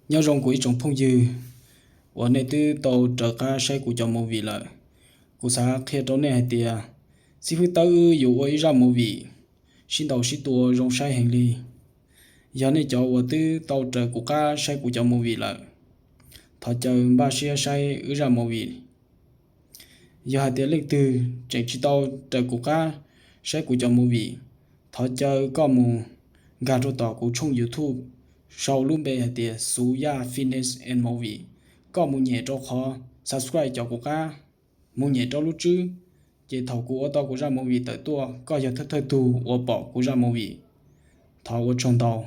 Nyob zoo kuv ib tsoom phooj ywg uas nej twb tau raws qab saib kuv cov movie lawm. Kuv xav qhia rau nej hais tias xib fwb Tawb wb yuav ua ib zaj movie sib ntaus sib tua zoo saib heev li. Yog nej cov uas twb tau raws kuv qab saib kuv cov movie lawm, thov caw npaj siab saib wb zaj movie. Yog hais tias leej twg tseem tsis tau raws kuv qab saib kuv cov movie, thov caw koj mus nkag rau tom kuv tshooj YouTube sau lub npe hais tias Xuv Yaj Fitness and Movie. Koj mus nyem rau qhov subscribe cov kuv qab, mus nyem rau lub tswb, ces thaum kuv ua tau kuv zaj movie tawm tuaj, koj yog thawj thawj tug uas pom kuv zaj movie. Thov ua tsaug ntau.